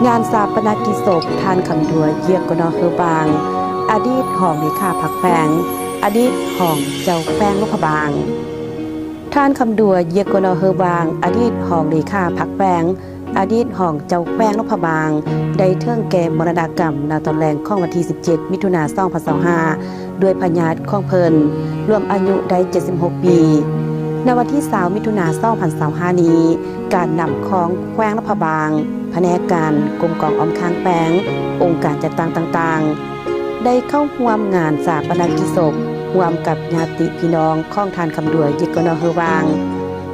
ງານຊາປະນະກິດສົບ ທ່ານ ຄຳດວຍ ຢຽກກະນໍເຮີບາງ ອະດີດຮອງເລຂາພັກແຂວງ, ອະດີດຮອງເຈົ້າແຂວງຫຼວງພະບາງ. ທ່ານ ຄຳດວຍ ຢຽກກະນໍເຮີບາງ ອະດີດຮອງເລຂາພັກແຂວງ, ອະດີດຮອງເຈົ້າແຂວງຫຼວງພະບາງ ໄດ້ເຖິງແກ່ມໍລະນະກຳ ໃນຕອນແລງຂອງວັນທີສິບເຈັດ ມິຖຸນາ ສອງພັນຊາວຫ້າ ດ້ວຍພະຍາດຂອງເພິ່ນ ລວມອາຍຸໄດ້ເຈັດສິບຫົກປີ. ໃນວັນທີຊາວ ມິຖຸນາ ສອງພັນຊາວຫ້ານີ້, ການນຳຂອງແຂວງຫຼວງພະບາງ, ພະແນກການ, ກົມກອງອ້ອມຂ້າງແຂວງ, ອົງການຈັດຕັ້ງຕ່າງໆ ໄດ້ເຂົ້າຮ່ວມງານຊາປະນະກິດສົບ ຮ່ວມກັບຍາດຕິພີ່ນ້ອງຂອງທ່ານ ຄຳດວຍ ຢຽກກະນໍເຮີບາງ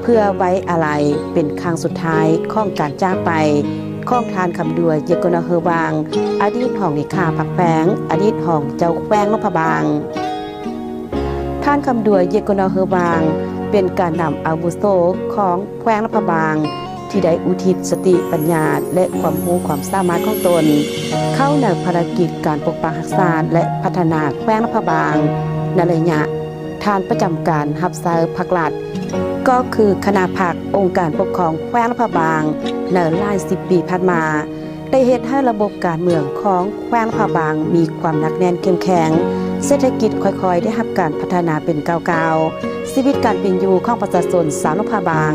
ເພື່ອໄວ້ອາໄລເປັນຄັ້ງສຸດທ້າຍຂອງການຈາກໄປຂອງທ່ານ ຄຳດວຍ ຢຽກກະນໍເຮີບາງ ອະດີດຮອງເລຂາພັກແຂວງ, ອະດີດຮອງເຈົ້າແຂວງຫຼວງພະບາງ. ທ່ານ ຄຳດວຍ ຢຽກກະນໍເຮີບາງ ເປັນການນຳອາວຸໂສຂອງແຂວງຫຼວງພະບາງ ທີ່ໄດ້ອຸທິດສະຕິປັນຍາ ແລະ ຄວາມຮູ້ຄວາມສາມາດຂອງຕົນ ເຂົ້າໃນພາລະກິດການປົກປັກຮັກສາ ແລະ ພັດທະນາແຂວງຫຼວງພະບາງ ໃນໄລຍະທ່ານປະຈຳການຮັບໃຊ້ພັກລັດ ກໍຄືຄະນະພັກອົງການປົກຄອງແຂວງຫຼວງພະບາງ ໃນຫຼາຍສິບປີຜ່ານມາ ໄດ້ເຮັດໃຫ້ລະບົບການເມືອງຂອງແຂວງຫຼວງພະບາງມີຄວາມໜັກແໜ້ນເຂັ້ມແຂງ, ເສດຖະກິດຄ່ອຍໆໄດ້ຮັບການພັດທະນາເປັນກ້າວໆ, ຊີວິດການເປັນຢູ່ຂອງປະຊາຊົນຊາວຫຼວງພະບາງ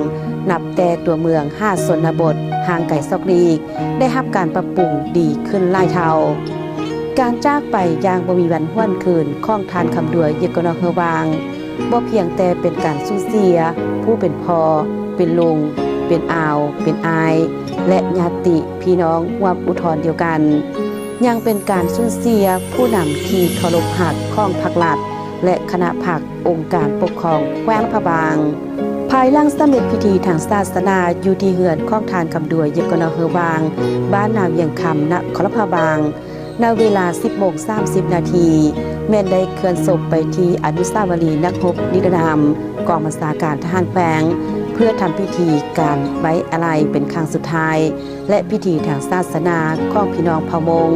ນັບແຕ່ຕົວເມືອງຫາຊົນນະບົດຫ່າງໄກສອກຫຼີກ ໄດ້ຮັບການປັບປຸງດີຂຶ້ນຫຼາຍເທົ່າ. ການຈາກໄປຢ່າງບໍ່ມີວັນຫວນຄືນຂອງທ່ານ ຄຳດວຍ ຢຽກກະນໍເຮີບາງ ບໍ່ພຽງແຕ່ເປັນການສູນເສຍຜູ້ເປັນພໍ່, ເປັນລຸງ, ເປັນອາວ, ເປັນອ້າຍ ແລະ ຍາດຕິພີ່ນ້ອງຮ່ວມອຸທອນດຽວກັນ, ຍັງເປັນການສູນເສຍຜູ້ນຳທີ່ເຄົາລົບຮັກຂອງພັກລັດ ແລະ ຄະນະພັກອົງການປົກຄອງແຂວງຫຼວງພະບາງ. ພາຍຫຼັງສຳເລັດພິທີທາງສາສະໜາຢູ່ທີ່ເຮືອນຂອງທ່ານ ຄຳດວຍ ຢຽກກະນໍເຮີບາງ ບ້ານນາວຽງຄຳ ນະຄອນຫຼວງພະບາງ ໃນເວລາສິບໂມງສາມສິບນາທີ ແມ່ນໄດ້ເຄື່ອນສົບໄປທີ່ອະນຸສາວະລີນັກຮົບນິລະນາມກອງບັນຊາການທະຫານແຂວງ ເພື່ອທຳພິທີການໄວ້ອາໄລເປັນຄັ້ງສຸດທ້າຍ ແລະ ພິທີທາງສາສະໜາຂອງພີ່ນ້ອງເຜົ່າມົ້ງ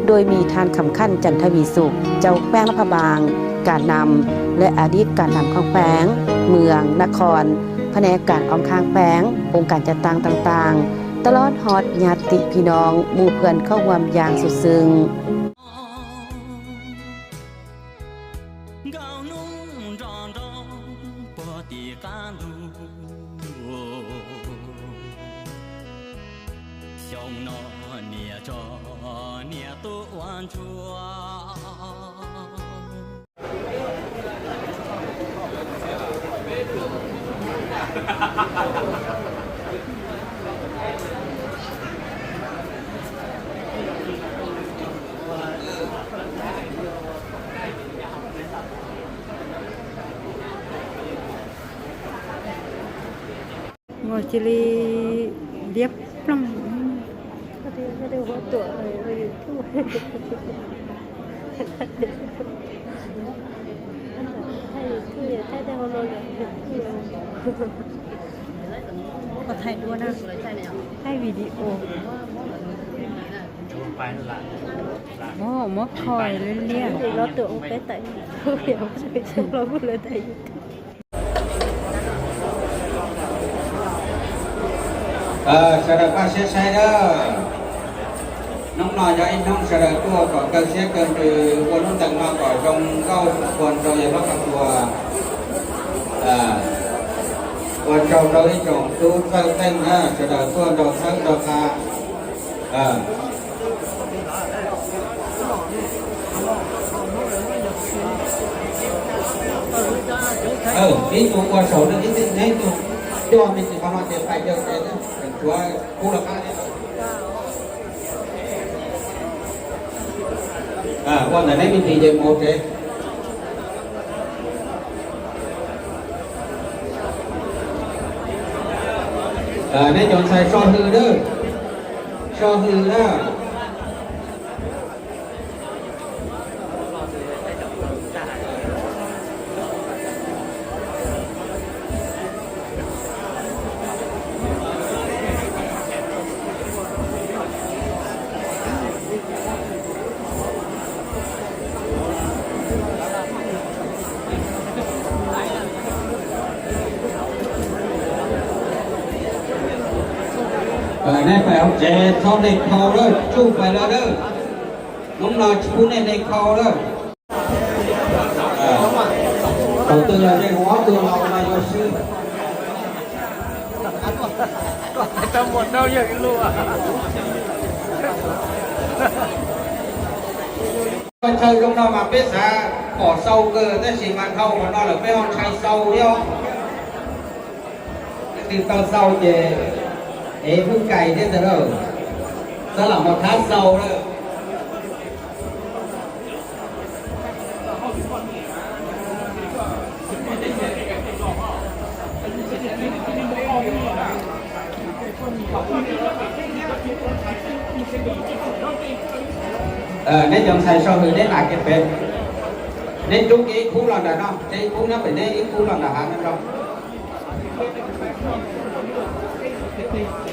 ໂດຍມີທ່ານ ຄຳຂັນ ຈັນທະວີສຸກ ເຈົ້າແຂວງຫຼວງພະບາງ, ການນຳ ແລະ ອະດີດການນຳຂອງແຂວງ, ເມືອງ, ນະຄອນ, ພະແນກການອ້ອມຂ້າງແຂວງ, ອົງການຈັດຕັ້ງຕ່າງໆ ຕະຫຼອດຮອດຍາດຕິພີ່ນ້ອງໝູ່ເພື່ອນເຂົ້າຮ່ວມຢ່າງສຸດຊຶ້ງ. Ngồi chili điếp lắm. Có thay đua nào? Thay video. Ồ, mốt khỏi lên liền. Thì nó tưởng ông bé tại không hiểu, không lo bút lên tại YouTube. ເອີ ສະເດີພາກເຊຍໄຊເດີ ນ້ອງນ້ອຍ ເຈົ້າອີກນ້ອງສະເດີຕົວກໍເກີດເສຍເກີດຄື ອວນໜູນຕັ້ງມາກໍຈົ່ງເກົ້າຄວນເຈົ້າໃຫຍ່ພະກັບຕົວ ເອີ ຄວນເຈົ້າເຈົ້າອີກຈົ່ງຕູ້ເຈົ້າແຕ່ງເດີ ສະເດີຕົວເຈົ້າເຊີເຈົ້າຄາ ເອີ ເອີ ມີຕົວກວດເສົາໜຶ່ງ ມີໃນຕົວ ຈອມມີສິບພັນເຈັດໄປເຈົ້າແຕ່ນະ ເປັນຕົວຜູ້ລະຄານີ້ ເອີ ວ່າແຕ່ໃນມີຕີເດໂມເຕ ເອີ ໃນຈອນໃສ່ຊໍຮືເດີ ຊໍຮືເດີ. ໄປເອົາແຈຊອນເດັກເຂົ້າເດີ ຈູ້ໄປເລີຍເດີ ນ້ອງນາຍຜູ້ແນ່ໃນເຂົ້າເດີ. ເອີ ເຂົາເຕືອນໃນຫົວເຕືອນເຮົານາຍົກຊື່ ຕຳຫຼວດເຮົາເຍອະຢູ່ ໄປເຊີນລົງນອນມາເປັດສາ ຂໍເຊົາເກີແຕ່ຊິມາເຂົ້າມານອນແລ້ວໄປຮອດໄຊເຊົາດຽວ ຕື່ນຕອນເຊົ້າເຈ ເອ ຜູ້ໄກ່ເດ້ອເດີ ສະຫຼັບມາທາເຊົາເດີ. ເອີ ໃນຈອງໃສ່ຊ່ອງອື່ນໄດ້ຫຼາຍເກັບເປັນ ໃນຈຸກອີກຄູ່ລອນດາເນາະ ໃນກຸ້ງນະເປັນໃນອີກຄູ່ລອນດາຫັ້ນເນາະ.